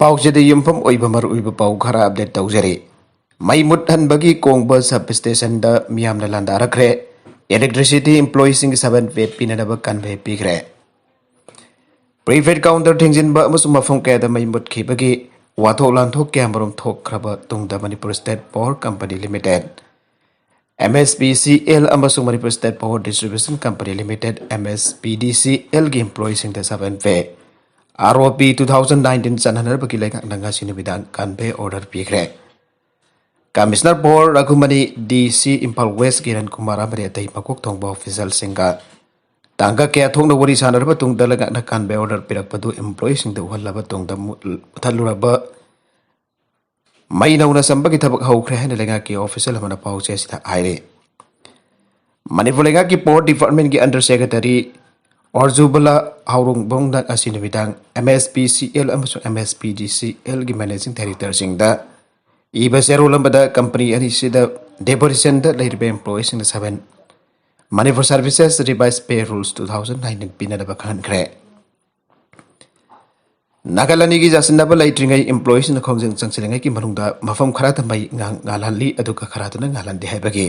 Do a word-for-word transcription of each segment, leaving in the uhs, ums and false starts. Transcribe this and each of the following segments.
ꯄꯥꯎꯆꯦꯗ ꯌꯨꯝꯐꯝ ꯑꯣꯏꯕ ꯃꯔꯨꯑꯣꯏꯕ ꯄꯥꯎ ꯈꯔ ꯑꯞꯗꯦꯠ ꯇꯧꯖꯔꯤ꯫ ꯃꯩ ꯃꯨꯠꯍꯟꯕꯒꯤ ꯀꯣꯡꯕ ꯁꯕ ꯁ꯭ꯇꯦꯁꯟꯗ ꯃꯤꯌꯥꯝꯅ ꯂꯥꯟꯗꯥꯔꯛꯈ꯭ꯔꯦ꯫ ꯏꯂꯦꯛꯇ꯭ꯔꯤꯁꯤꯇꯤ ꯏꯝꯄ꯭ꯂꯣꯌꯤꯁꯤꯡꯒꯤ ꯁꯕꯦꯟ ꯄꯦ ꯄꯤꯅꯅꯕ ꯀꯟꯚꯦ ꯄꯤꯈ꯭ꯔꯦ꯫ ꯄ꯭ꯔꯤꯄꯦꯗ ꯀꯥꯎꯟꯇꯔ ꯊꯤꯡꯖꯤꯟꯕ ꯑꯃꯁꯨꯡ ꯃꯐꯝ ꯀꯌꯥꯗ ꯃꯩ ꯃꯨꯠꯈꯤꯕꯒꯤ ꯋꯥꯊꯣꯛ ꯂꯥꯟꯊꯣꯛ ꯀꯌꯥꯃꯔꯨꯝ ꯊꯣꯛꯈ꯭ꯔꯕ ꯇꯨꯡꯗ Manipur state power company limited, M S P C L, ꯑꯃꯁꯨꯡ Manipur state power distribution company limited, M S P D C ꯑꯦꯜꯒꯤ ꯏꯝꯄ꯭ꯂꯣꯌꯤꯁꯤꯡꯗ seven pay, R O P two thousand nineteen ꯆꯠꯅꯅꯕꯒꯤ ꯂꯩꯉꯥꯛꯅ ꯉꯁꯤ ꯅꯨꯃꯤꯗꯥꯡ ꯀꯟꯚꯦ ꯑꯣꯔꯗꯔ ꯄꯤꯈ꯭ꯔꯦ꯫ Commissioner power Raghumani, D C Imphal west Kiran Kumar ꯑꯃꯗꯤ ꯑꯇꯩ ꯃꯀꯣꯛ ꯊꯣꯡꯕ ꯑꯣꯐꯤꯁꯤꯌꯦꯜꯁꯤꯡꯒ ꯇꯥꯡꯀꯛ ꯀꯌꯥ ꯊꯣꯛꯅ ꯋꯥꯔꯤ ꯁꯥꯟꯅꯔꯕ ꯇꯨꯡꯗ ꯂꯩꯉꯥꯛꯅ ꯀꯟꯚꯦ ꯑꯣꯔꯗꯔ ꯄꯤꯔꯛꯄꯗꯨ ꯏꯝꯄ꯭ꯂꯣꯌꯤꯁꯤꯡꯗ ꯎꯍꯜꯂꯕ ꯇꯨꯡꯗ ꯃꯨ-, ꯃꯨꯊꯠꯂꯨꯔꯕ ꯃꯩ ꯅꯧꯅ ꯆꯝꯕꯒꯤ ꯊꯕꯛ ꯍꯧꯈ꯭ꯔꯦ ꯍꯥꯏꯅ ꯂꯩꯉꯥꯛꯀꯤ ꯑꯣꯐꯤꯁꯤꯌꯦꯜ ꯑꯃꯅ ꯄꯥꯎꯆꯦ ꯑꯁꯤꯗ ꯍꯥꯏꯔꯤ꯫ ꯃꯅꯤꯄꯨꯔ ꯂꯩꯉꯥꯛꯀꯤ ꯄꯥꯋꯔ ꯗꯤꯄꯥꯔꯠꯃꯦꯟꯒꯤ ꯑꯟꯗꯔ ꯁꯦꯀ꯭ꯔꯦꯇꯔꯤ ꯑꯣꯔꯖꯨꯕꯂꯥ ꯍꯥꯎꯔꯣꯡꯕꯝꯅ ꯉꯁꯤ ꯅꯨꯃꯤꯗꯥꯡ M S P C L ꯑꯃꯁꯨꯡ M S P D C ꯑꯦꯜꯒꯤ ꯃꯦꯅꯦꯖꯤꯡ ꯗꯥꯏꯔꯦꯛꯇꯔꯁꯤꯡꯗ ꯏꯕ ꯆꯦꯔꯣꯜ ꯑꯃꯗ ꯀꯝꯄꯅꯤ ꯑꯅꯤꯁꯤꯗ ꯗꯦꯕꯔꯤꯁꯟꯗ ꯂꯩꯔꯤꯕ ꯏꯝꯄ꯭ꯂꯣꯌꯤꯁꯤꯡꯗ ꯁꯕꯦꯟ ꯃꯅꯤꯄꯨꯔ ꯁꯔꯚꯤꯁꯦꯁ ꯔꯤꯚꯥꯏꯁ ꯄꯦ ꯔꯨꯜꯁ ꯇꯨ ꯊꯥꯎꯖꯟ ꯅꯥꯏꯟꯇꯤꯟ ꯄꯤꯅꯅꯕ ꯈꯪꯍꯟꯈ꯭ꯔꯦ꯫ ꯅꯥꯀꯜ ꯑꯅꯤꯒꯤ ꯌꯥꯁꯤꯟꯅꯕ ꯂꯩꯇ꯭ꯔꯤꯉꯩ ꯏꯝꯄ꯭ꯂꯣꯌꯤꯁꯤꯡꯅ ꯈꯣꯡꯖꯪ ꯆꯪꯁꯤꯜꯂꯤꯉꯩꯒꯤ ꯃꯅꯨꯡꯗ ꯃꯐꯝ ꯈꯔꯗ ꯃꯩ ꯉꯥꯡ-, ꯉꯥꯜꯍꯜꯂꯤ, ꯑꯗꯨꯒ ꯈꯔꯗꯨꯅ ꯉꯥꯜꯍꯟꯗꯦ ꯍꯥꯏꯕꯒꯤ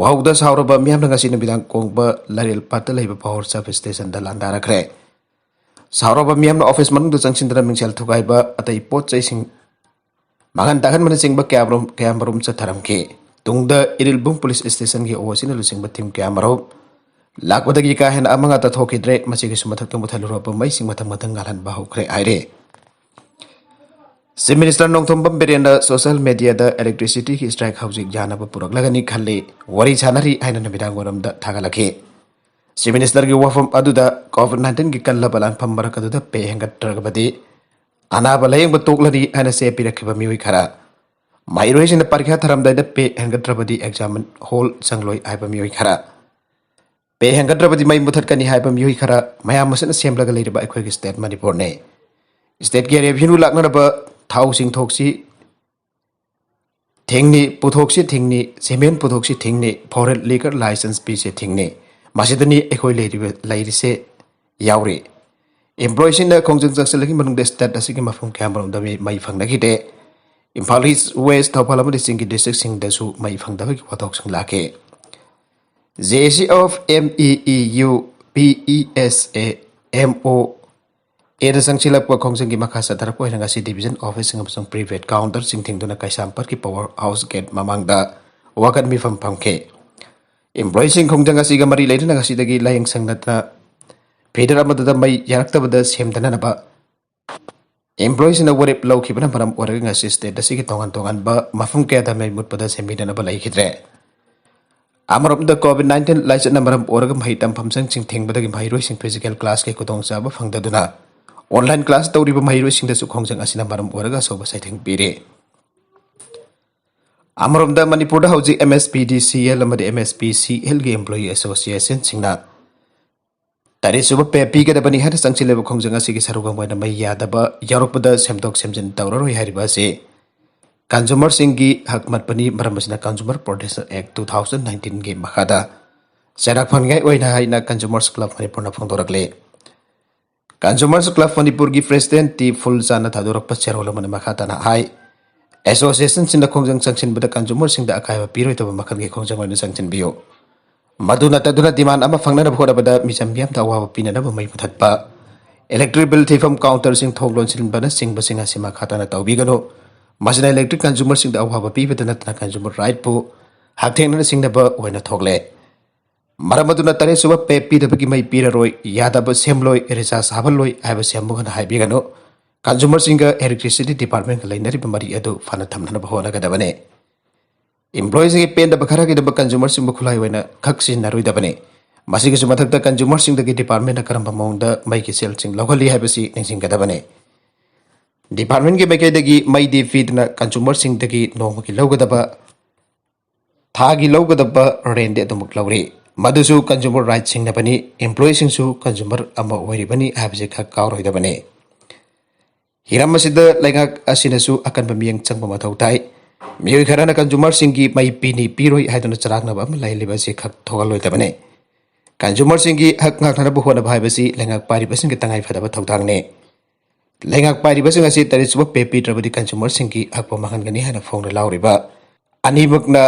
ꯋꯥꯍꯧꯗ ꯁꯥꯎꯔꯕ ꯃꯤꯌꯥꯝꯅ ꯉꯁꯤ ꯅꯨꯃꯤꯗꯥꯡ ꯀꯣꯡꯕ ꯂꯥꯏꯔꯦꯜ ꯄꯥꯠꯇ ꯂꯩꯕ ꯄꯥꯋꯔ ꯁꯕ ꯁ꯭ꯇꯦꯁꯟꯗ ꯂꯥꯟꯗꯥꯔꯛꯈ꯭ꯔꯦ꯫ ꯁꯥꯎꯔꯕ ꯃꯤꯌꯥꯝꯅ ꯑꯣꯐꯤꯁ ꯃꯅꯨꯡꯗ ꯆꯪꯁꯤꯟꯗꯨꯅ ꯃꯤꯡꯁꯦꯜ ꯊꯨꯒꯥꯏꯕ, ꯑꯇꯩ ꯄꯣꯠ ꯆꯩꯁꯤꯡ ꯃꯥꯡꯍꯟ ꯇꯥꯛꯍꯟꯕꯅꯆꯤꯡꯕ ꯀꯌꯥꯃꯔꯨꯝ, ꯀꯌꯥꯃꯔꯨꯝ ꯆꯠꯊꯔꯝꯈꯤ꯫ ꯇꯨꯡꯗ ꯏꯔꯤꯜꯕꯨꯡ ꯄꯨꯂꯤꯁ ꯁ꯭ꯇꯦꯁꯟꯒꯤ ꯑꯣ ꯁꯤꯅ ꯂꯨꯆꯤꯡꯕ ꯇꯤꯝ ꯀꯌꯥꯃꯔꯨꯝ ꯂꯥꯛꯄꯗꯒꯤ ꯀꯥ ꯍꯦꯟꯅ ꯑꯃꯥꯡ ꯑꯇꯥ ꯊꯣꯛꯈꯤꯗ꯭ꯔꯦ꯫ ꯃꯁꯤꯒꯤꯁꯨ ꯃꯊꯛꯇ ꯃꯨꯊꯠꯂꯨꯔꯕ ꯃꯩꯁꯤꯡ ꯃꯊꯪ ꯃꯊꯪ ꯉꯥꯜꯍꯟꯕ ꯍꯧꯈ꯭ꯔꯦ ꯍꯥꯏꯔꯦ꯫ ꯆꯤꯐ ꯃꯤꯅꯤꯁꯇꯔ ꯅꯣꯡꯊꯣꯝꯕꯝ ꯕꯤꯔꯦꯟꯅ ꯁꯣꯁꯤꯌꯦꯜ ꯃꯦꯗꯤꯌꯥꯗ ꯏꯂꯦꯛꯇ꯭ꯔꯤꯁꯤꯇꯤꯒꯤ ꯁ꯭ꯇ꯭ꯔꯥꯏꯛ ꯍꯧꯖꯤꯛ ꯌꯥꯅꯕ ꯄꯨꯔꯛꯂꯒꯅꯤ ꯈꯜꯂꯤ, ꯋꯥꯔꯤ ꯁꯥꯟꯅꯔꯤ ꯍꯥꯏꯅ ꯅꯨꯃꯤꯗꯥꯡ ꯋꯥꯏꯔꯝꯗ ꯊꯥꯒꯠꯂꯛꯈꯤ꯫ ꯆꯤꯐ ꯃꯤꯅꯤꯁꯇꯔꯒꯤ ꯋꯥꯐꯝ ꯑꯗꯨꯗ ꯀꯣꯚꯤꯗ ꯅꯥꯏꯟꯇꯤꯟꯒꯤ ꯀꯜꯂꯕ ꯂꯥꯟꯐꯝ ꯃꯔꯛ ꯑꯗꯨꯗ ꯄꯦ ꯍꯦꯟꯒꯠꯇ꯭ꯔꯕꯗꯤ ꯑꯅꯥꯕ ꯂꯥꯌꯦꯡꯕ ꯇꯣꯛꯂꯅꯤ ꯍꯥꯏꯅ ꯆꯦ ꯄꯤꯔꯛꯈꯤꯕ ꯃꯤꯑꯣꯏ ꯈꯔ, ꯃꯍꯩꯔꯣꯏꯁꯤꯡꯅ ꯄꯔꯤꯈꯥ ꯊꯥꯔꯝꯗꯥꯏꯗ ꯄꯦ ꯍꯦꯟꯒꯠꯇ꯭ꯔꯕꯗꯤ ꯑꯦꯛꯖꯥꯝ ꯍꯣꯜ ꯆꯪꯂꯣꯏ ꯍꯥꯏꯕ ꯃꯤꯑꯣꯏ ꯈꯔ, ꯄꯦ ꯍꯦꯟꯒꯠꯇ꯭ꯔꯕꯗꯤ ꯃꯩ ꯃꯨꯊꯠꯀꯅꯤ ꯍꯥꯏꯕ ꯃꯤꯑꯣꯏ ꯈꯔ, ꯃꯌꯥꯝ ꯑꯁꯤꯅ ꯁꯦꯝꯂꯒ ꯂꯩꯔꯤꯕ ꯑꯩꯈꯣꯏꯒꯤ ꯁ꯭ꯇꯦꯠ ꯃꯅꯤꯄꯨꯔꯅꯤ꯫ ꯁ꯭ꯇꯦꯠꯀꯤ ꯔꯦꯚꯤꯅ꯭ꯌꯨ ꯂꯥꯛꯅꯅꯕ ꯊꯥꯎꯁꯤꯡ ꯊꯣꯛꯁꯤ ꯊꯤꯡꯅꯤ, ꯄꯨꯊꯣꯛꯁꯤ ꯊꯤꯡꯅꯤ, ꯁꯤꯃꯦꯟ ꯄꯨꯊꯣꯛꯁꯤ ꯊꯤꯡꯅꯤ, ꯐꯣꯔꯦꯟ ꯂꯤꯀꯔ ꯂꯥꯏꯁꯦꯟꯁ ꯄꯤꯁꯤ ꯊꯤꯡꯅꯤ꯫ ꯃꯁꯤꯗꯅꯤ ꯑꯩꯈꯣꯏ ꯂꯩꯔꯤꯕ, ꯂꯩꯔꯤꯁꯦ ꯌꯥꯎꯔꯤ꯫ Employeeꯁꯤꯡꯅ ꯈꯣꯡꯖꯪ ꯆꯪꯁꯤꯜꯂꯛꯄꯒꯤ ꯃꯅꯨꯡꯗ state ꯑꯁꯤꯒꯤ ꯃꯐꯝ ꯀꯌꯥꯃꯔꯣꯝꯗ ꯃꯩ, ꯃꯩ ꯐꯪꯅꯈꯤꯗꯦ꯫ ꯏꯝꯐꯥꯜ ꯏꯁ, ꯋꯦꯁ, ꯊꯧꯕꯥꯜ ꯑꯃꯗꯤ ꯆꯤꯡꯒꯤ districtꯁꯤꯡꯗꯁꯨ ꯃꯩ ꯐꯪꯗꯕꯒꯤ ꯋꯥꯊꯣꯛꯁꯤꯡ ꯂꯥꯛꯈꯤ꯫ J C of M E E U P E S A M O Aꯗ ꯆꯪꯁꯤꯜꯂꯛꯄ ꯈꯣꯡꯖꯪꯒꯤ ꯃꯈꯥ ꯆꯠꯊꯔꯛꯄ ꯑꯣꯏꯅ ꯉꯁꯤ division officeꯁꯤꯡ ꯑꯃꯁꯨꯡ private counterꯁꯤꯡ ꯊꯤꯡꯗꯨꯅ ꯀꯩꯁꯥꯝꯄꯥꯠꯀꯤ power house gate ꯃꯃꯥꯡꯗ ꯋꯥꯀꯠ ꯃꯤꯐꯝ ꯐꯝꯈꯤ꯫ Employeeꯁꯤꯡ ꯈꯣꯡꯖꯪ ꯑꯁꯤꯒ ꯃꯔꯤ ꯂꯩꯅꯅ ꯉꯁꯤꯗꯒꯤ ꯂꯥꯏꯌꯦꯡꯁꯪ ꯅꯠꯇꯅ feeder ꯑꯃꯗꯨꯗ ꯃꯩ ꯌꯥꯔꯛꯇꯕꯗ ꯁꯦꯝꯗꯅꯅꯕ employeeꯁꯤꯡꯅ ꯋꯥꯔꯦꯞ ꯂꯧꯈꯤꯕꯅ ꯃꯔꯝ ꯑꯣꯏꯔꯒ ꯉꯁꯤ state ꯑꯁꯤꯒꯤ ꯇꯣꯉꯥꯟ ꯇꯣꯉꯥꯟꯕ ꯃꯐꯝ ꯀꯌꯥꯗ ꯃꯩ ꯃꯨꯠꯄꯗ ꯁꯦꯝꯕꯤꯅꯅꯕ ꯂꯩꯈꯤꯗ꯭ꯔꯦ꯫ ꯑꯃꯔꯣꯝꯗ COVID nineteen ꯂꯥꯏꯆꯠꯅ ꯃꯔꯝ ꯑꯣꯏꯔꯒ ꯃꯍꯩ ꯇꯝꯐꯝꯁꯪꯁꯤꯡ ꯊꯤꯡꯕꯗꯒꯤ ꯃꯍꯩꯔꯣꯏꯁꯤꯡ physical classꯀꯤ ꯈꯨꯗꯣꯡꯆꯥꯕ ꯐꯪꯗꯗꯨꯅ online class ꯇꯧꯔꯤꯕ ꯃꯍꯩꯔꯣꯏꯁꯤꯡꯗꯁꯨ ꯈꯣꯡꯖꯪ ꯑꯁꯤꯅ ꯃꯔꯝ ꯑꯣꯏꯔꯒ ꯑꯆꯧꯕ ꯆꯩꯊꯦꯡ ꯄꯤꯔꯤ꯫ ꯑꯃꯔꯣꯝꯗ ꯃꯅꯤꯄꯨꯔꯗ ꯍꯧꯖꯤꯛ MSPDCL ꯑꯃꯗꯤ MSPCLꯒꯤ employee associationꯁꯤꯡꯅ ꯇꯔꯦꯠ ꯁꯨꯕ pay ꯄꯤꯒꯗꯕꯅꯤ ꯍꯥꯏꯅ ꯆꯪꯁꯤꯜꯂꯤꯕ ꯈꯣꯡꯖꯪ ꯑꯁꯤꯒꯤ ꯁꯔꯨꯛ ꯑꯃ ꯑꯣꯏꯅ ꯃꯩ ꯌꯥꯗꯕ ꯌꯥꯎꯔꯛꯄꯗ ꯁꯦꯝꯗꯣꯛ ꯁꯦꯝꯖꯤꯟ ꯇꯧꯔꯔꯣꯏ ꯍꯥꯏꯔꯤꯕ ꯑꯁꯤ consumerꯁꯤꯡꯒꯤ ꯍꯛ ꯃꯠꯄꯅꯤ꯫ ꯃꯔꯝ ꯑꯁꯤꯅ Consumer Protection Act two thousand nineteenꯒꯤ ꯃꯈꯥꯗ ꯆꯩꯔꯥꯛ ꯐꯪꯅꯤꯡꯉꯥꯏ ꯑꯣꯏꯅ ꯍꯥꯏꯅ Consumers Club ꯃꯅꯤꯄꯨꯔꯅ ꯐꯣꯡꯗꯣꯔꯛꯂꯤ꯫ Consumers Club ꯃꯅꯤꯄꯨꯔꯒꯤ president ꯇꯤ ꯐꯨꯜꯆꯥꯟꯅ ꯊꯥꯗꯣꯔꯛꯄ ꯆꯦꯔꯣꯜ ꯑꯃꯅ ꯃꯈꯥ ꯇꯥꯅ ꯍꯥꯏ, associationꯁꯤꯡꯅ ꯈꯣꯡꯖꯪ ꯆꯪꯁꯤꯟꯕꯗ consumerꯁꯤꯡꯗ ꯑꯀꯥꯏꯕ ꯄꯤꯔꯣꯏꯗꯕ ꯃꯈꯜꯒꯤ ꯈꯣꯡꯖꯪ ꯑꯣꯏꯅ ꯆꯪꯁꯤꯟꯕꯤꯌꯨ꯫ ꯃꯗꯨ ꯅꯠꯇꯗꯨꯅ demand ꯑꯃ ꯐꯪꯅꯅꯕ ꯍꯣꯠꯅꯕꯗ ꯃꯤꯆꯝ ꯃꯤꯌꯥꯝꯗ ꯑꯋꯥꯕ ꯄꯤꯅꯅꯕ ꯃꯩ ꯃꯨꯊꯠꯄ, electric bill ꯊꯤꯐꯝ counterꯁꯤꯡ ꯊꯣꯡ ꯂꯣꯟꯁꯤꯟꯕꯅꯆꯤꯡꯕꯁꯤꯡ ꯑꯁꯤ ꯃꯈꯥ ꯇꯥꯅ ꯇꯧꯕꯤꯒꯅꯨ꯫ ꯃꯁꯤꯅ electric consumerꯁꯤꯡꯗ ꯑꯋꯥꯕ ꯄꯤꯕꯇ ꯅꯠꯇꯅ consumer rightꯄꯨ ꯍꯛꯊꯦꯡꯅꯅ ꯁꯤꯡꯅꯕ ꯑꯣꯏꯅ ꯊꯣꯛꯂꯦ꯫ ꯃꯔꯝ ꯑꯗꯨꯅ ꯇꯔꯦꯠ ꯁꯨꯕ pay ꯄꯤꯗꯕꯒꯤ ꯃꯩ ꯄꯤꯔꯔꯣꯏ, ꯌꯥꯗꯕ ꯁꯦꯝꯂꯣꯏ, recharge ꯍꯥꯞꯍꯜꯂꯣꯏ ꯍꯥꯏꯕꯁꯤ ꯑꯃꯨꯛ ꯍꯟꯅ ꯍꯥꯏꯕꯤꯒꯅꯨ꯫ Consumerꯁꯤꯡꯒ Electricity Departmentꯀ ꯂꯩꯅꯔꯤꯕ ꯃꯔꯤ ꯑꯗꯨ ꯐꯅ ꯊꯝꯅꯅꯕ ꯍꯣꯠꯅꯒꯗꯕꯅꯤ꯫ Employeeꯁꯤꯡꯒꯤ ꯄꯦꯟꯗꯕ ꯈꯔꯒꯤꯗꯃꯛ consumerꯁꯤꯡꯕꯨ ꯈꯨꯠꯂꯥꯏ ꯑꯣꯏꯅ ꯈꯛ ꯁꯤꯖꯤꯟꯅꯔꯣꯏꯗꯕꯅꯤ꯫ ꯃꯁꯤꯒꯤꯁꯨ ꯃꯊꯛꯇ consumerꯁꯤꯡꯗꯒꯤ departmentꯅ ꯀꯔꯝꯕ ꯃꯑꯣꯡꯗ ꯃꯩꯒꯤ ꯁꯦꯜꯁꯤꯡ ꯂꯧꯍꯜꯂꯤ ꯍꯥꯏꯕꯁꯤ ꯅꯤꯡꯁꯤꯡꯒꯗꯕꯅꯤ꯫ Departmentꯀꯤ ꯃꯥꯏꯀꯩꯗꯒꯤ ꯃꯩꯗꯤ ꯄꯤꯗꯅ consumerꯁꯤꯡꯗꯒꯤ ꯅꯣꯡꯃꯒꯤ ꯂꯧꯒꯗꯕ, ꯊꯥꯒꯤ ꯂꯧꯒꯗꯕ rentꯗꯤ ꯑꯗꯨꯃꯛ ꯂꯧꯔꯤ꯫ ꯃꯗꯨꯁꯨ consumer rightꯁꯤꯡꯅꯕꯅꯤ꯫ Employeeꯁꯤꯡꯁꯨ consumer ꯑꯃ ꯑꯣꯏꯔꯤꯕꯅꯤ ꯍꯥꯏꯕꯁꯤ ꯈꯛ ꯀꯥꯎꯔꯣꯏꯗꯕꯅꯤ꯫ ꯍꯤꯔꯝ ꯑꯁꯤꯗ ꯂꯩꯉꯥꯛ ꯑꯁꯤꯅꯁꯨ ꯑꯀꯟꯕ ꯃꯤꯠꯌꯦꯡ ꯆꯪꯕ ꯃꯊꯧ ꯇꯥꯏ꯫ ꯃꯤꯑꯣꯏ ꯈꯔꯅ consumerꯁꯤꯡꯒꯤ ꯃꯩ ꯄꯤꯅꯤ ꯄꯤꯔꯣꯏ ꯍꯥꯏꯗꯨꯅ ꯆꯔꯥꯡꯅꯕ ꯑꯃ ꯂꯩꯍꯜꯂꯤꯕ ꯑꯁꯤ ꯈꯛ ꯊꯣꯛꯍꯜꯂꯣꯏꯗꯕꯅꯤ꯫ ꯀꯟꯖꯨꯃꯔꯁꯤꯡꯒꯤ ꯍꯛ ꯉꯥꯛꯅꯅꯕ ꯍꯣꯠꯅꯕ ꯍꯥꯏꯕꯁꯤ ꯂꯩꯉꯥꯛ ꯄꯥꯏꯔꯤꯕꯁꯤꯡꯒꯤ ꯇꯉꯥꯏꯐꯗꯕ ꯊꯧꯗꯥꯡꯅꯤ꯫ ꯂꯩꯉꯥꯛ ꯄꯥꯏꯔꯤꯕꯁꯤꯡ ꯑꯁꯤ ꯇꯔꯦꯠ ꯁꯨꯕ ꯄꯦ ꯄꯤꯗ꯭ꯔꯕꯗꯤ ꯀꯟꯖꯨꯃꯔꯁꯤꯡꯒꯤ ꯍꯛꯄ ꯃꯥꯡꯍꯟꯒꯅꯤ ꯍꯥꯏꯅ ꯐꯣꯡꯅ ꯂꯥꯎꯔꯤꯕ ꯑꯅꯤꯃꯛꯅ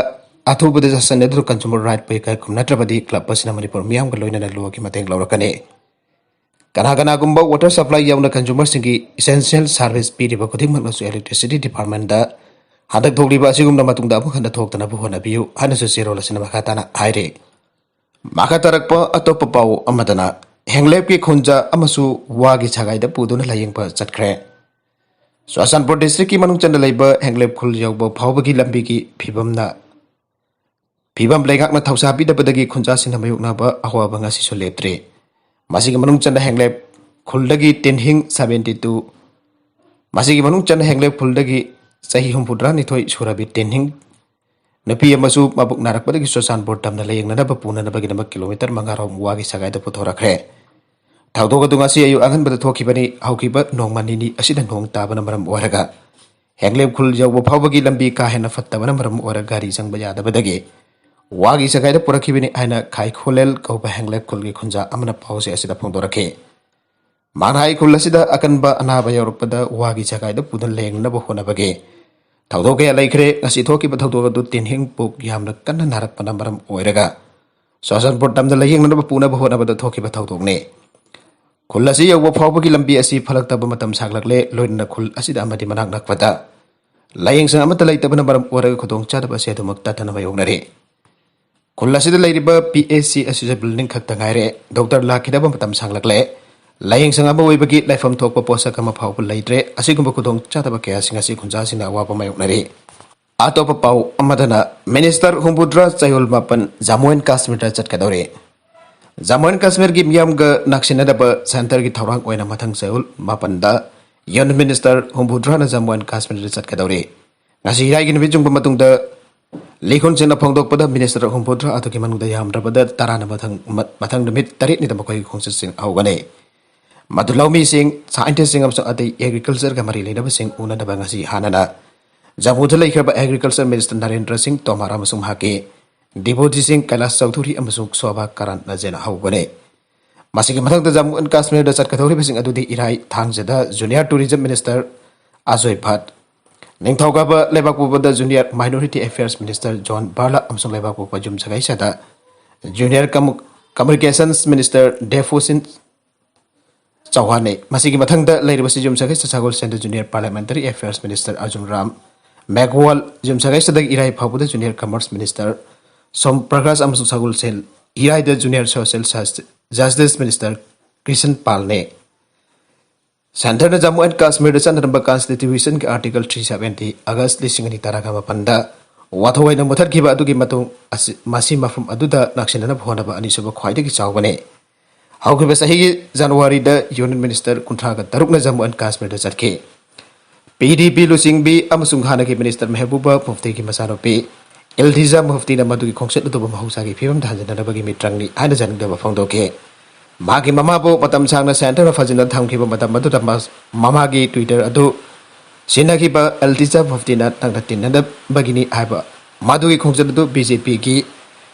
ꯑꯊꯨꯕꯗ ꯆꯠꯁꯤꯟꯅꯗꯨꯅ ꯀꯟꯖꯨꯃꯔ ꯔꯥꯏꯠꯄꯨ ꯏꯀꯥꯏ ꯈꯨꯝꯅꯗ꯭ꯔꯕꯗꯤ ꯀ꯭ꯂꯕ ꯑꯁꯤꯅ ꯃꯅꯤꯄꯨꯔ ꯃꯤꯌꯥꯝꯒ ꯂꯣꯏꯅꯅ ꯂꯣꯒꯤ ꯃꯇꯦꯡ ꯂꯧꯔꯛꯀꯅꯤ꯫ ꯀꯅꯥ ꯀꯅꯥꯒꯨꯝꯕ ꯋꯥꯇꯔ ꯁꯄ꯭ꯂꯥꯏ ꯌꯥꯎꯅ ꯀꯟꯖꯨꯃꯔꯁꯤꯡꯒꯤ ꯏꯁꯦꯟꯁꯤꯌꯦꯜ ꯁꯥꯔꯚꯤꯁ ꯄꯤꯔꯤꯕ ꯈꯨꯗꯤꯡꯃꯛꯅꯁꯨ ꯏꯂꯦꯛꯇ꯭ꯔꯤꯁꯤꯇꯤ ꯗꯤꯄꯥꯔꯠꯃꯦꯟꯗ ꯍꯟꯗꯛ ꯊꯣꯛꯂꯤꯕ ꯑꯁꯤꯒꯨꯝꯅ ꯃꯇꯨꯡꯗ ꯑꯃꯨꯛ ꯍꯟꯅ ꯊꯣꯛꯇꯅꯕ ꯍꯣꯠꯅꯕꯤꯌꯨ ꯍꯥꯏꯅꯁꯨ ꯆꯦꯔꯣꯜ ꯑꯁꯤꯅ ꯃꯈꯥ ꯇꯥꯅ ꯍꯥꯏꯔꯤ꯫ ꯃꯈꯥ ꯇꯥꯔꯛꯄ ꯑꯇꯣꯞꯄ ꯄꯥꯎ ꯑꯃꯗꯅ ꯍꯦꯡꯂꯦꯞꯀꯤ ꯈꯨꯟꯖꯥ ꯑꯃꯁꯨ ꯋꯥꯒꯤ ꯁꯒꯥꯏꯗ ꯄꯨꯗꯨꯅ ꯂꯥꯌꯦꯡꯕ ꯆꯠꯈ꯭ꯔꯦ꯫ ꯆꯨꯔꯆꯥꯟꯄꯨꯔ ꯗꯤꯁꯇ꯭ꯔꯤꯛꯀꯤ ꯃꯅꯨꯡ ꯆꯟꯅ ꯂꯩꯕ ꯍꯦꯡꯂꯦꯞ ꯈꯨꯜ ꯌꯧꯕ ꯐꯥꯎꯕꯒꯤ ꯂꯝꯕꯤꯒꯤ ꯐꯤꯕꯝꯅ ꯐꯤꯕꯝ ꯂꯩꯉꯥꯛꯅ ꯊꯧꯁꯥ ꯄꯤꯗꯕꯗꯒꯤ ꯈꯨꯟꯖꯥꯁꯤꯡꯅ ꯃꯥꯌꯣꯛꯅꯕ ꯑꯋꯥꯕ ꯉꯁꯤꯁꯨ ꯂꯦꯞꯇ꯭ꯔꯤ꯫ ꯃꯁꯤꯒꯤ ꯃꯅꯨꯡ ꯆꯟꯅ ꯍꯦꯡꯂꯦꯞ ꯈꯨꯜꯗꯒꯤ ꯇꯦꯟꯍꯤꯡ ꯁꯕꯦꯟꯇꯤ ꯇꯨ, ꯃꯁꯤꯒꯤ ꯃꯅꯨꯡ ꯆꯟꯅ ꯍꯦꯡꯂꯦꯞ ꯈꯨꯜꯗꯒꯤ ꯆꯍꯤ ꯍꯨꯝꯐꯨꯇꯔꯥꯅꯤꯊꯣꯏ ꯁꯨꯔꯕꯤ ꯇꯦꯟꯍꯤꯡ ꯅꯨꯄꯤ ꯑꯃꯁꯨ ꯃꯕꯨꯛ ꯅꯥꯔꯛꯄꯗꯒꯤ ꯆꯨꯔꯆꯥꯟꯄꯨꯔ ꯇꯝꯅ ꯂꯥꯌꯦꯡꯅꯅꯕ ꯄꯨꯅꯅꯕꯒꯤꯗꯃꯛ ꯀꯤꯂꯣꯃꯤꯇꯔ ꯃꯉꯥ ꯔꯣꯝ ꯋꯥꯒꯤ ꯁꯒꯥꯏꯗ ꯄꯨꯊꯣꯔꯛꯈ꯭ꯔꯦ꯫ ꯊꯧꯗꯣꯛ ꯑꯗꯨ ꯉꯁꯤ ꯑꯌꯨꯛ ꯑꯉꯟꯕꯗ ꯊꯣꯛꯈꯤꯕꯅꯤ꯫ ꯍꯧꯈꯤꯕ ꯅꯣꯡꯃ ꯅꯤꯅꯤ ꯑꯁꯤꯗ ꯅꯣꯡ ꯇꯥꯕꯅ ꯃꯔꯝ ꯑꯣꯏꯔꯒ ꯍꯦꯡꯂꯦꯞ ꯈꯨꯜ ꯌꯧꯕ ꯐꯥꯎꯕꯒꯤ ꯂꯝꯕꯤ ꯀꯥ ꯍꯦꯟꯅ ꯐꯠꯇꯕꯅ ꯃꯔꯝ ꯑꯣꯏꯔꯒ ꯒꯥꯔꯤ ꯆꯪꯕ ꯌꯥꯗꯕꯗꯒꯤ ꯋꯥꯒꯤ ꯁꯒꯥꯏꯗ ꯄꯨꯔꯛꯈꯤꯕꯅꯤ ꯍꯥꯏꯅ ꯈꯥꯏꯈꯣꯂꯦꯜ ꯀꯧꯕ ꯍꯦꯡꯂꯦꯞ ꯈꯨꯜꯒꯤ ꯈꯨꯟꯖꯥ ꯑꯃꯅ ꯄꯥꯎꯆꯦ ꯑꯁꯤꯗ ꯐꯣꯡꯗꯣꯔꯛꯈꯤ꯫ ꯃꯥꯡꯍꯥꯏ ꯈꯨꯜ ꯑꯁꯤꯗ ꯑꯀꯟꯕ ꯑꯅꯥꯕ ꯌꯥꯎꯔꯛꯄꯗ ꯋꯥꯒꯤ ꯁꯒꯥꯏꯗ ꯄꯨꯗꯨꯅ ꯂꯥꯌꯦꯡꯅꯕ ꯍꯣꯠꯅꯕꯒꯤ ꯊꯧꯗꯣꯛ ꯀꯌꯥ ꯂꯩꯈ꯭ꯔꯦ꯫ ꯉꯁꯤ ꯊꯣꯛꯈꯤꯕ ꯊꯧꯗꯣꯛ ꯑꯗꯨ ꯇꯦꯟꯍꯤꯡ ꯄꯨꯛ ꯌꯥꯝꯅ ꯀꯟꯅ ꯅꯥꯔꯛꯄꯅ ꯃꯔꯝ ꯑꯣꯏꯔꯒ ꯆꯨꯔꯆꯥꯟꯄꯨꯔ ꯇꯝꯗ ꯂꯥꯌꯦꯡꯅꯅꯕ ꯄꯨꯅꯕ ꯍꯣꯠꯅꯕꯗ ꯊꯣꯛꯈꯤꯕ ꯊꯧꯗꯣꯛꯅꯤ꯫ ꯈꯨꯜ ꯑꯁꯤ ꯌꯧꯕ ꯐꯥꯎꯕꯒꯤ ꯂꯝꯕꯤ ꯑꯁꯤ ꯐꯠꯂꯛꯇꯕ ꯃꯇꯝ ꯁꯥꯡꯂꯛꯂꯦ, ꯂꯣꯏꯅꯅ ꯈꯨꯜ ꯑꯁꯤꯗ ꯑꯃꯗꯤ ꯃꯅꯥꯛ ꯅꯛꯄꯗ ꯂꯥꯌꯦꯡꯁꯪ ꯑꯃꯠꯇ ꯂꯩꯇꯕꯅ ꯃꯔꯝ ꯑꯣꯏꯔꯒ ꯈꯨꯗꯣꯡꯆꯥꯗꯕ ꯑꯁꯤ ꯑꯗꯨꯃꯛ ꯇꯠꯇꯅ ꯃꯥꯌꯣꯛꯅꯔꯤ꯫ ꯈꯨꯜ ꯑꯁꯤꯗ ꯂꯩꯔꯤꯕ ꯄꯤ ꯑꯩꯆ ꯁꯤ ꯑꯁꯤꯁꯨ ꯕꯤꯜꯗꯤꯡ ꯈꯛꯇ ꯉꯥꯏꯔꯦ꯫ ꯗꯣꯛꯇꯔ ꯂꯥꯛꯈꯤꯗꯕ ꯃꯇꯝ ꯁꯥꯡꯂꯛꯂꯦ꯫ ꯂꯥꯌꯦꯡꯁꯪ ꯑꯃ ꯑꯣꯏꯕꯒꯤ ꯂꯩꯐꯝ ꯊꯣꯛꯄ ꯄꯣꯠꯁꯛ ꯑꯃ ꯐꯥꯎꯕ ꯂꯩꯇ꯭ꯔꯦ꯫ ꯑꯁꯤꯒꯨꯝꯕ ꯈꯨꯗꯣꯡꯆꯥꯗꯕ ꯀꯌꯥꯁꯤꯡ ꯑꯁꯤ ꯈꯨꯟꯖꯥꯁꯤꯡꯅ ꯑꯋꯥꯕ ꯃꯥꯌꯣꯛꯅꯔꯤ꯫ ꯑꯇꯣꯞꯄ ꯄꯥꯎ ꯑꯃꯗꯅ ꯃꯤꯅꯤꯁꯇꯔ ꯍꯨꯝꯐꯨꯇꯔꯥ ꯆꯌꯣꯜ ꯃꯥꯄꯟ ꯖꯝꯃꯨ ꯑꯦꯟ ꯀꯥꯁꯃꯤꯔꯗ ꯆꯠꯀꯗꯧꯔꯤ꯫ ꯖꯝꯃꯨ ꯑꯦꯟ ꯀꯥꯁꯃꯤꯔꯒꯤ ꯃꯤꯌꯥꯝꯒ ꯅꯛꯁꯤꯟꯅꯗꯕ ꯁꯦꯟꯇꯔꯒꯤ ꯊꯧꯔꯥꯡ ꯑꯣꯏꯅ ꯃꯊꯪ ꯆꯌꯣꯜ ꯃꯥꯄꯟꯗ ꯌꯨꯅꯤꯌꯟ ꯃꯤꯅꯤꯁꯇꯔ ꯍꯨꯝꯐꯨꯇꯔꯥꯅ ꯖꯝꯃꯨ ꯑꯦꯟ ꯀꯥꯁꯃꯤꯔꯗ ꯆꯠꯀꯗꯧꯔꯤ꯫ ꯉꯁꯤ ꯏꯔꯥꯏꯒꯤ ꯅꯨꯃꯤꯠ ꯌꯨꯡꯕ ꯃꯇꯨꯡꯗ ꯂꯤꯈꯨꯟꯁꯤꯡꯅ ꯐꯣꯡꯗꯣꯛꯄꯗ ꯃꯤꯅꯤꯁꯇꯔ ꯍꯨꯝꯐꯨꯇꯔꯥ ꯑꯗꯨꯒꯤ ꯃꯅꯨꯡꯗ ꯌꯥꯝꯗ꯭ꯔꯕꯗ ꯇꯔꯥꯅ ꯃꯊꯪ, ꯃ-, ꯃꯊꯪ ꯅꯨꯃꯤꯠ ꯇꯔꯦꯠꯅꯤꯗ ꯃꯈꯣꯏꯒꯤ ꯈꯣꯡꯆꯠꯁꯤꯡ ꯍꯧꯒꯅꯤ꯫ ꯃꯗꯨ ꯂꯧꯃꯤꯁꯤꯡ, ꯁꯥꯏꯟꯇꯤꯁꯁꯤꯡ ꯑꯃꯁꯨꯡ ꯑꯇꯩ ꯑꯦꯒ꯭ꯔꯤꯀꯜꯆꯔꯒ ꯃꯔꯤ ꯂꯩꯅꯕꯁꯤꯡ ꯎꯅꯅꯕ ꯉꯁꯤ ꯍꯥꯟꯅꯅ ꯖꯝꯃꯨꯗ ꯂꯩꯈ꯭ꯔꯕ ꯑꯦꯒ꯭ꯔꯤꯀꯜꯆꯔ ꯃꯤꯅꯤꯁꯇꯔ ꯅꯔꯦꯟꯗ꯭ꯔ ꯁꯤꯡ ꯇꯣꯃꯥꯔ ꯑꯃꯁꯨꯡ ꯃꯍꯥꯛꯀꯤ ꯗꯤꯕꯣꯖꯤꯠ ꯁꯤꯡ, ꯀꯩꯂꯥꯁ ꯆꯧꯙꯨꯔꯤ ꯑꯃꯁꯨꯡ ꯁꯣꯚꯥ ꯀꯔꯟꯅ ꯍꯧꯒꯅꯤ꯫ ꯃꯁꯤꯒꯤ ꯃꯊꯪꯗ ꯖꯝꯃꯨ ꯑꯦꯟ ꯀꯥꯁꯃꯤꯔꯗ ꯆꯠꯀꯗꯧꯔꯤꯕꯁꯤꯡ ꯑꯗꯨꯗꯤ ꯏꯔꯥꯏ, ꯊꯥꯡꯖꯗ junior tourism minister Ajoy Bhatt, ꯅꯤꯡꯊꯧꯀꯥꯕ ꯂꯩꯕꯥꯛꯄꯣꯛꯄꯗ junior minority affairs minister John Barla ꯑꯃꯁꯨꯡ ꯂꯩꯕꯥꯛꯄꯣꯛꯄ ꯌꯨꯝꯁꯀꯩꯁꯗ ꯖꯨꯅꯤꯌꯔ ꯀꯝꯃꯨ-, ꯀꯝꯃꯨꯅꯤꯀꯦꯁꯟꯁ ꯃꯤꯅꯤꯁꯇꯔ ꯗꯦꯐꯨꯁꯤꯟ ꯆꯧꯍꯥꯟꯅꯤ꯫ ꯃꯁꯤꯒꯤ ꯃꯊꯪꯗ ꯂꯩꯔꯤꯕꯁꯤ ꯌꯨꯝꯁꯀꯩꯁ ꯁꯒꯣꯜꯁꯦꯟꯗ junior parliamentary affairs minister Arjun Ram Meghwal, ꯌꯨꯝꯁꯀꯩꯁꯗꯒꯤ ꯏꯔꯥꯏ ꯐꯥꯎꯕꯗ junior commerce minister Som Prakash ꯑꯃꯁꯨꯡ ꯁꯒꯣꯜꯁꯦꯜ ꯏꯔꯥꯏꯗ ꯖꯨꯅꯤꯌꯔ ꯁꯣꯁꯤꯌꯦꯜ ꯖꯁ-, ꯖꯁꯇꯤꯁ ꯃꯤꯅꯤꯁꯇꯔ ꯀ꯭ꯔꯤꯁꯟ ꯄꯥꯜꯅꯤ꯫ ꯁꯦꯟꯇꯔꯅ ꯖꯝꯃꯨ ꯑꯦꯟ ꯀꯥꯁꯃꯤꯔꯗ ꯆꯠꯅꯔꯝꯕ ꯀꯟꯁꯇꯤꯇ꯭ꯌꯨꯁꯟꯒꯤ ꯑꯥꯔꯇꯤꯀꯜ ꯊ꯭ꯔꯤ ꯁꯕꯦꯟꯇꯤ ꯑꯥꯒꯁ ꯂꯤꯁꯤꯡ ꯑꯅꯤ ꯇꯔꯥꯒ ꯃꯥꯄꯟꯗ ꯋꯥꯊꯣꯛ ꯑꯣꯏꯅ ꯃꯨꯊꯠꯈꯤꯕ ꯑꯗꯨꯒꯤ ꯃꯇꯨꯡ ꯑꯁꯤ, ꯃꯁꯤ ꯃꯐꯝ ꯑꯗꯨꯗ ꯅꯛꯁꯤꯟꯅꯅꯕ ꯍꯣꯠꯅꯕ ꯑꯅꯤꯁꯨꯕ ꯈ꯭ꯋꯥꯏꯗꯒꯤ ꯆꯥꯎꯕꯅꯤ꯫ ꯍꯧꯈꯤꯕ ꯆꯍꯤꯒꯤ ꯖꯅꯋꯥꯔꯤꯗ ꯌꯨꯅꯤꯌꯟ ꯃꯤꯅꯤꯁꯇꯔ ꯀꯨꯟꯊ꯭ꯔꯥꯒ ꯇꯔꯨꯛꯅ ꯖꯝꯃꯨ ꯑꯦꯟ ꯀꯥꯁꯃꯤꯔꯗ ꯆꯠꯈꯤ꯫ ꯄꯤ ꯗꯤ ꯄꯤ ꯂꯨꯆꯤꯡꯕꯤ ꯑꯃꯁꯨꯡ ꯍꯥꯟꯅꯒꯤ ꯃꯤꯅꯤꯁꯇꯔ ꯃꯦꯍꯕꯨꯕꯥ ꯃꯨꯐꯇꯤꯒꯤ ꯃꯆꯥꯅꯨꯄꯤ ꯏꯜꯇꯤꯖꯥ ꯃꯨꯐꯇꯤꯅ ꯃꯗꯨꯒꯤ ꯈꯣꯡꯆꯠ ꯑꯗꯨꯕꯨ ꯃꯍꯧꯁꯥꯒꯤ ꯐꯤꯕꯝꯗ ꯍꯟꯖꯤꯟꯅꯅꯕꯒꯤ ꯃꯤꯇ꯭ꯔꯪꯅꯤ ꯍꯥꯏꯅ ꯌꯥꯅꯤꯡꯗꯕ ꯐꯣꯡꯗꯣꯛꯈꯤ꯫ ꯃꯍꯥꯛꯀꯤ ꯃꯃꯥꯕꯨ ꯃꯇꯝ ꯁꯥꯡꯅ ꯁꯦꯟꯇꯔꯗ ꯐꯖꯅ ꯊꯝꯈꯤꯕ ꯃꯇꯝ ꯑꯗꯨꯗ ꯃ-, ꯃꯃꯥꯒꯤ ꯇ꯭ꯋꯤꯇꯔ ꯑꯗꯨ ꯁꯤꯖꯤꯟꯅꯈꯤꯕ ꯏꯜꯇꯤꯖꯥ ꯃꯨꯐꯇꯤꯅ ꯅꯛꯅ ꯇꯤꯟꯅꯅꯕꯒꯤꯅꯤ ꯍꯥꯏꯕ ꯃꯗꯨꯒꯤ ꯈꯣꯡꯆꯠ ꯑꯗꯨ ꯕꯤ ꯖꯦ ꯄꯤꯒꯤ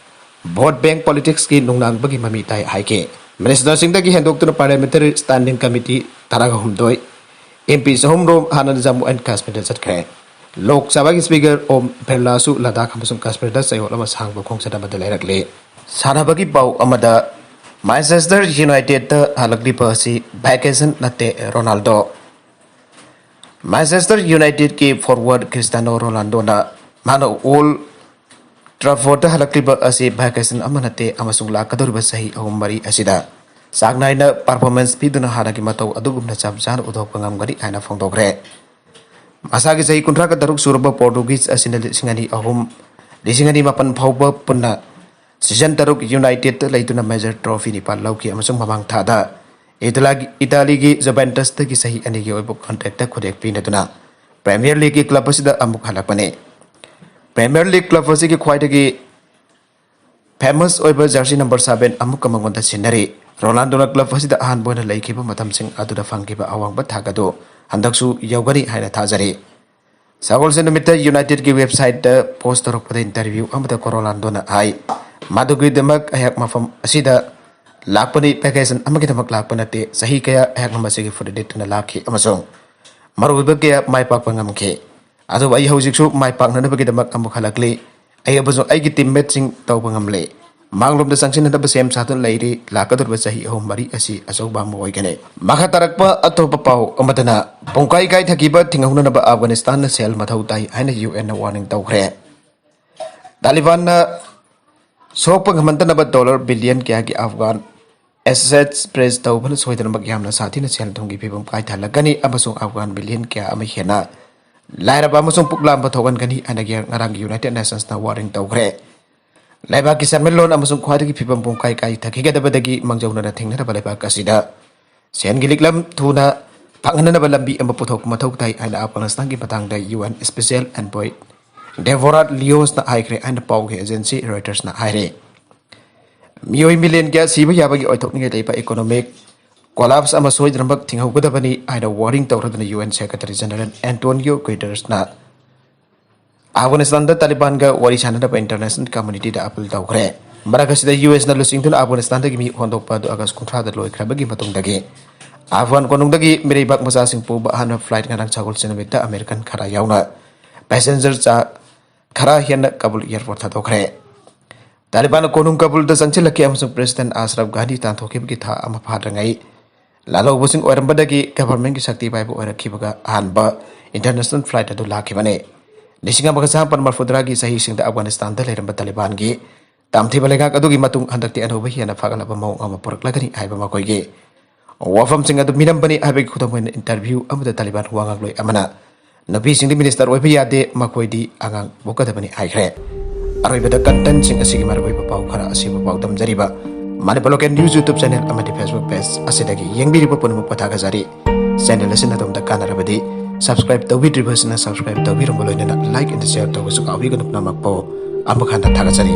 ꯚꯣꯠ ꯕꯦꯡꯛ ꯄꯣꯂꯤꯇꯤꯛꯁꯀꯤ ꯅꯨꯡꯅꯥꯡꯕꯒꯤ ꯃꯃꯤ ꯇꯥꯏ ꯍꯥꯏꯈꯤ꯫ ꯃꯤꯅꯤꯁꯇꯔꯁꯤꯡꯗꯒꯤ ꯍꯦꯟꯗꯣꯛꯇꯨꯅ ꯄꯥꯔꯂꯤꯌꯥꯃꯦꯟꯇꯔꯤ ꯁ꯭ꯇꯦꯟꯗꯤꯡ ꯀꯃꯤꯇꯤ ꯇꯔꯥꯒ ꯍꯨꯝꯗꯣꯏ, ꯑꯦꯝ ꯄꯤ ꯆꯍꯨꯝ ꯔꯣꯝ ꯍꯥꯟꯅꯅ ꯖꯝꯃꯨ ꯑꯦꯟ ꯀꯥꯁꯃꯤꯔꯗ ꯆꯠꯈ꯭ꯔꯦ꯫ ꯂꯣꯛ ꯁꯚꯥꯒꯤ ꯁ꯭ꯄꯤꯀꯔ ꯑꯣꯝ ꯕꯤꯔꯂꯥꯁꯨ ꯂꯗꯥꯈ ꯑꯃꯁꯨꯡ ꯀꯥꯁꯃꯤꯔꯗ ꯆꯌꯣꯜ ꯑꯃ ꯁꯥꯡꯕ ꯈꯣꯡꯆꯠ ꯑꯃꯗ ꯂꯩꯔꯛꯂꯤ꯫ ꯁꯥꯟꯅꯕꯒꯤ ꯄꯥꯎ ꯑꯃꯗ, ꯃꯥꯟꯆꯦꯁꯇꯔ ꯌꯨꯅꯥꯏꯇꯦꯗꯇ ꯍꯜꯂꯛꯂꯤꯕ ꯑꯁꯤ ꯚꯦꯀꯦꯁꯟ ꯅꯠꯇꯦ, ꯔꯣꯅꯥꯜꯗꯣ꯫ ꯃꯥꯟꯆꯦꯁꯇꯔ ꯌꯨꯅꯥꯏꯇꯦꯗꯀꯤ ꯐꯣꯔꯋꯥꯔꯗ ꯈ꯭ꯔꯤꯁꯇꯤꯌꯥꯅꯣ ꯔꯣꯅꯥꯜꯗꯣꯅ ꯃꯥꯅ ꯑꯣꯜ ꯇ꯭ꯔꯥꯐꯣꯔꯗꯇ ꯍꯜꯂꯛꯂꯤꯕ ꯑꯁꯤ ꯚꯦꯀꯦꯁꯟ ꯑꯃ ꯅꯠꯇꯦ ꯑꯃꯁꯨꯡ ꯂꯥꯛꯀꯗꯧꯔꯤꯕ ꯆꯍꯤ ꯑꯍꯨꯝ ꯃꯔꯤ ꯑꯁꯤꯗ ꯆꯥꯡ ꯅꯥꯏꯅ ꯄꯔꯐꯣꯔꯃꯦꯟꯁ ꯄꯤꯗꯨꯅ ꯍꯥꯟꯅꯒꯤ ꯃꯇꯧ ꯑꯗꯨꯒꯨꯝꯅ ꯆꯞ ꯆꯥꯅ ꯎꯠꯊꯣꯛꯄ ꯉꯝꯒꯅꯤ ꯍꯥꯏꯅ ꯐꯣꯡꯗꯣꯛꯈ꯭ꯔꯦ꯫ ꯃꯁꯥꯒꯤ ꯆꯍꯤ ꯀꯨꯟꯊ꯭ꯔꯥꯒ ꯇꯔꯨꯛ ꯁꯨꯔꯕ ꯄꯣꯔꯇꯨꯒꯤꯖ ꯑꯁꯤꯅ ꯂꯤꯁꯤꯡ ꯑꯅꯤ ꯑꯍꯨꯝ, ꯂꯤꯁꯤꯡ ꯑꯅꯤ ꯃꯥꯄꯟ ꯐꯥꯎꯕ ꯄꯨꯟꯅ ꯁꯤꯖꯟ ꯇꯔꯨꯛ ꯌꯨꯅꯥꯏꯇꯦꯗꯇ ꯂꯩꯗꯨꯅ ꯃꯦꯖꯔ ꯇ꯭ꯔꯣꯐꯤ ꯅꯤꯄꯥꯟ ꯂꯧꯈꯤ ꯑꯃꯁꯨꯡ ꯃꯃꯥꯡ ꯊꯥꯗ ꯏꯇꯥꯂꯥꯒꯤ, ꯏꯇꯥꯂꯤꯒꯤ ꯖꯨꯚꯦꯟꯇꯁꯇꯒꯤ ꯆꯍꯤ ꯑꯅꯤꯒꯤ ꯑꯣꯏꯕ ꯀꯟꯇ꯭ꯔꯦꯛꯇ ꯈꯨꯗꯦꯛ ꯄꯤꯅꯗꯨꯅ ꯄ꯭ꯔꯤꯃꯤꯌꯔ ꯂꯤꯒꯀꯤ ꯀ꯭ꯂꯕ ꯑꯁꯤꯗ ꯑꯃꯨꯛ ꯍꯜꯂꯛꯄꯅꯤ꯫ ꯄ꯭ꯔꯤꯃꯤꯌꯔ ꯂꯤꯒ ꯀ꯭ꯂꯕ ꯑꯁꯤꯒꯤ ꯈ꯭ꯋꯥꯏꯗꯒꯤ ꯐꯦꯃꯁ ꯑꯣꯏꯕ ꯖꯔꯁꯤ ꯅꯝꯕꯔ ꯁꯚꯦꯟ ꯑꯃꯨꯛꯀ ꯃꯉꯣꯟꯗ ꯁꯤꯟꯅꯔꯤ꯫ ꯔꯣꯅꯥꯜꯗꯣꯅ ꯀ꯭ꯂꯕ ꯑꯁꯤꯗ ꯑꯍꯥꯟꯕ ꯑꯣꯏꯅ ꯂꯩꯈꯤꯕ ꯃꯇꯝꯁꯤꯡ ꯑꯗꯨꯗ ꯐꯪꯈꯤꯕ ꯑꯋꯥꯡꯕ ꯊꯥꯛ ꯑꯗꯨ ꯍꯟꯗꯛꯁꯨ ꯌꯧꯒꯅꯤ ꯍꯥꯏꯅ ꯊꯥꯖꯔꯤ꯫ ꯁꯒꯣꯜꯁꯦꯟ ꯅꯨꯃꯤꯠꯇ United ꯀꯤ website ꯇ post ꯇꯧꯔꯛꯄꯗ interview ꯑꯃꯗ ꯀꯣꯔꯣꯂꯥꯟꯗꯣꯅ ꯍꯥꯏ, ꯃꯗꯨꯒꯤꯗꯃꯛ ꯑꯩꯍꯥꯛ ꯃꯐꯝ ꯑꯁꯤꯗ ꯂꯥꯛꯄꯅꯤ, vacation ꯑꯃꯒꯤꯗꯃꯛ ꯂꯥꯛꯄ ꯅꯠꯇꯦ꯫ ꯆꯍꯤ ꯀꯌꯥ ꯑꯩꯍꯥꯛꯅ ꯃꯁꯤꯒꯤ ꯐꯨꯔꯤꯠ ꯂꯤꯠꯇꯨꯅ ꯂꯥꯛꯈꯤ ꯑꯃꯁꯨꯡ ꯃꯔꯨꯑꯣꯏꯕ ꯀꯌꯥ ꯃꯥꯏ ꯄꯥꯛꯄ ꯉꯝꯈꯤ꯫ ꯑꯗꯨꯕꯨ ꯑꯩ ꯍꯧꯖꯤꯛꯁꯨ ꯃꯥꯏ ꯄꯥꯛꯅꯅꯕꯒꯤꯗꯃꯛ ꯑꯃꯨꯛ ꯍꯜꯂꯛꯂꯤ꯫ ꯑꯩ ꯑꯃꯁꯨꯡ ꯑꯩꯒꯤ teammateꯁꯤꯡ ꯇꯧꯕ ꯉꯝꯂꯦ꯫ ꯃꯥꯡꯂꯣꯝꯗ ꯆꯪꯁꯤꯟꯅꯅꯕ ꯁꯦꯝ ꯁꯥꯗꯨꯅ ꯂꯩꯔꯤ꯫ ꯂꯥꯛꯀꯗꯧꯔꯤꯕ ꯆꯍꯤ ꯑꯍꯨꯝ ꯃꯔꯤ ꯑꯁꯤ ꯑꯆꯧꯕ ꯑꯃ ꯑꯣꯏꯒꯅꯤ꯫ ꯃꯈꯥ ꯇꯥꯔꯛꯄ ꯑꯇꯣꯞꯄ ꯄꯥꯎ ꯑꯃꯗꯅ, ꯄꯨꯡꯀꯥꯏ ꯀꯥꯏꯊꯈꯤꯕ ꯊꯤꯡꯍꯧꯅꯅꯕ ꯑꯐꯒꯥꯅꯤꯁꯇꯥꯟꯅ ꯁꯦꯜ ꯃꯊꯧ ꯇꯥꯏ ꯍꯥꯏꯅ UN ꯅ warning ꯇꯧꯈ꯭ꯔꯦ꯫ ꯇꯥꯂꯤꯕꯥꯟꯅ ꯁꯣꯛꯄ ꯉꯝꯍꯟꯗꯅꯕ dollar billion ꯀꯌꯥꯒꯤ ꯑꯐꯒꯥꯟ assets freeze ꯇꯧꯕꯅ ꯁꯣꯏꯗꯅꯃꯛ ꯌꯥꯝꯅ ꯁꯥꯊꯤꯅ ꯁꯦꯜ ꯊꯨꯝꯒꯤ ꯐꯤꯕꯝ ꯀꯥꯏꯊꯍꯜꯂꯛꯀꯅꯤ ꯑꯃꯁꯨꯡ ꯑꯐꯒꯥꯟ billion ꯀꯌꯥ ꯑꯃ ꯍꯦꯟꯅ ꯂꯥꯏꯔꯕ ꯑꯃꯁꯨꯡ ꯄꯨꯛꯂꯥꯝꯕ ꯊꯣꯛꯍꯟꯒꯅꯤ ꯍꯥꯏꯅ ꯉꯔꯥꯡꯒꯤ United Nationsꯅ warning ꯇꯧꯈ꯭ꯔꯦ꯫ ꯂꯩꯕꯥꯛꯀꯤ ꯁꯦꯟꯃꯤꯠꯂꯣꯟ ꯑꯃꯁꯨꯡ ꯈ꯭ꯋꯥꯏꯗꯒꯤ ꯐꯤꯕꯝ ꯄꯨꯡꯀꯥꯏ ꯀꯥꯏꯊꯈꯤꯒꯗꯕꯗꯒꯤ ꯃꯥꯡꯖꯧꯅꯅ ꯊꯦꯡꯅꯅꯕ ꯂꯩꯕꯥꯛ ꯑꯁꯤꯗ ꯁꯦꯟꯒꯤ ꯂꯤꯛꯂꯝ ꯊꯨꯅ ꯐꯪꯍꯟꯅꯅꯕ ꯂꯝꯕꯤ ꯑꯃ ꯄꯨꯊꯣꯛꯄ ꯃꯊꯧ ꯇꯥꯏ ꯍꯥꯏꯅ ꯑꯐꯒꯥꯅꯤꯁꯇꯥꯟꯒꯤ ꯃꯇꯥꯡꯗ UN special envoy Deborah Lyons ꯅ ꯍꯥꯏꯈ꯭ꯔꯦ ꯍꯥꯏꯅ ꯄꯥꯎꯒꯤ agency Reuters ꯅ ꯍꯥꯏꯔꯦ꯫ ꯃꯤꯑꯣꯏ million ꯀꯌꯥ ꯁꯤꯕ ꯌꯥꯕꯒꯤ ꯑꯣꯏꯊꯣꯛꯅꯤꯡꯉꯥꯏ ꯂꯩꯕ economic collapse ꯑꯃ ꯁꯣꯏꯗꯅꯃꯛ ꯊꯤꯡꯍꯧꯒꯗꯕꯅꯤ ꯍꯥꯏꯅ warning ꯇꯧꯔꯗꯨꯅ UN Secretary General Antonio Guterres ꯅ ꯑꯐꯒꯥꯅꯤꯁꯇꯥꯟꯗ ꯇꯥꯂꯤꯕꯥꯟꯒ ꯋꯥꯔꯤ ꯁꯥꯟꯅꯅꯕ international community ꯗ appeal ꯇꯧꯈ꯭ꯔꯦ꯫ ꯃꯔꯛ ꯑꯁꯤꯗ US ꯅ ꯂꯨꯆꯤꯡꯗꯨꯅ ꯑꯐꯒꯥꯅꯤꯁꯇꯥꯟꯗꯒꯤ ꯃꯤ ꯍꯣꯟꯗꯣꯛꯄ ꯑꯗꯨ ꯑꯥꯒꯁ ꯀꯨꯟꯊ꯭ꯔꯥꯗ ꯂꯣꯏꯈ꯭ꯔꯕꯒꯤ ꯃꯇꯨꯡꯗꯒꯤ ꯑꯐꯒꯥꯟ ꯀꯣꯅꯨꯡꯗꯒꯤ ꯃꯤꯔꯩꯕꯥꯛ ꯃꯆꯥꯁꯤꯡ ꯄꯨꯕ ꯑꯍꯥꯟꯕ flight ꯉꯔꯥꯡ ꯁꯒꯣꯜꯁꯦꯟ ꯅꯨꯃꯤꯠꯇ American ꯈꯔ ꯌꯥꯎꯅ passenger ꯆꯥ ꯈꯔ ꯍꯦꯟꯅ ꯀꯥꯕꯨꯜ airport ꯊꯥꯗꯣꯛꯈ꯭ꯔꯦ꯫ ꯇꯥꯂꯤꯕꯥꯟꯅ ꯀꯣꯅꯨꯡ ꯀꯥꯕꯨꯜꯗ ꯆꯪꯁꯤꯜꯂꯛꯈꯤ ꯑꯃꯁꯨꯡ President ꯑꯁꯔꯐ ꯘꯥꯅꯤ ꯇꯥꯟꯊꯣꯛꯈꯤꯕꯒꯤ ꯊꯥ ꯑꯃ ꯐꯥꯗ꯭ꯔꯤꯉꯩ ꯂꯥꯜꯍꯧꯕꯁꯤꯡ ꯑꯣꯏꯔꯝꯕꯗꯒꯤ government ꯀꯤ ꯁꯛꯇꯤ ꯄꯥꯏꯕ ꯑꯣꯏꯔꯛꯈꯤꯕꯒ ꯑꯍꯥꯟꯕ international flight ꯑꯗꯨ ꯂꯥꯛꯈꯤꯕꯅꯤ꯫ ꯂꯤꯁꯤꯡ ꯑꯃꯒ ꯆꯥꯃꯥꯄꯟ ꯃꯔꯐꯨꯇꯔꯥꯒꯤ ꯆꯍꯤꯁꯤꯡꯗ ꯑꯐꯒꯥꯅꯤꯁꯇꯥꯟꯗ ꯂꯩꯔꯝꯕ ꯇꯥꯂꯤꯕꯥꯟꯒꯤ ꯇꯝꯊꯤꯕ ꯂꯩꯉꯥꯛ ꯑꯗꯨꯒꯤ ꯃꯇꯨꯡ ꯍꯟꯗꯛꯇꯤ ꯑꯅꯧꯕ ꯍꯦꯟꯅ ꯐꯒꯠꯂꯕ ꯃꯑꯣꯡ ꯑꯃ ꯄꯨꯔꯛꯂꯒꯅꯤ ꯍꯥꯏꯕ ꯃꯈꯣꯏꯒꯤ ꯋꯥꯐꯝꯁꯤꯡ ꯑꯗꯨ ꯃꯤꯅꯝꯕꯅꯤ ꯍꯥꯏꯕꯒꯤ ꯈꯨꯗꯝ ꯑꯣꯏꯅ interview ꯑꯃꯗ ꯇꯥꯂꯤꯕꯥꯟ ꯋꯥ ꯉꯥꯡꯂꯣꯏ ꯑꯃꯅ ꯅꯨꯄꯤꯁꯤꯡꯗꯤ minister ꯑꯣꯏꯕ ꯌꯥꯗꯦ, ꯃꯈꯣꯏꯗꯤ ꯑꯉꯥꯡ ꯄꯣꯛꯀꯗꯕꯅꯤ ꯍꯥꯏꯈ꯭ꯔꯦ꯫ ꯑꯔꯣꯏꯕꯗ content ꯁꯤꯡ ꯑꯁꯤꯒꯤ ꯃꯔꯨꯑꯣꯏꯕ ꯄꯥꯎ ꯈꯔ ꯑꯁꯤꯕꯨ ꯄꯥꯎꯗꯝꯖꯔꯤꯕ Manipur Local News YouTube channel ꯑꯃꯗꯤ Facebook page ꯑꯁꯤꯗꯒꯤ ꯌꯦꯡꯕꯤꯔꯤꯕ ꯄꯨꯝꯅꯃꯛꯄꯨ ꯊꯥꯒꯠꯆꯔꯤ꯫ Channel ꯑꯁꯤꯅ ꯑꯗꯣꯝꯗ ꯀꯥꯟꯅꯔꯕꯗꯤ subscribe ꯇꯧꯕꯤꯗ꯭ꯔꯤꯕꯁꯤꯡꯅ subscribe ꯇꯧꯕꯤꯔꯝꯕ ꯂꯣꯏꯅꯅ like and share ꯇꯧꯕꯁꯨ ꯀꯥꯎꯕꯤꯒꯅꯨ꯫ ꯄꯨꯝꯅꯃꯛꯄꯨ ꯑꯃꯨꯛ ꯍꯟꯅ ꯊꯥꯒꯠꯆꯔꯤ꯫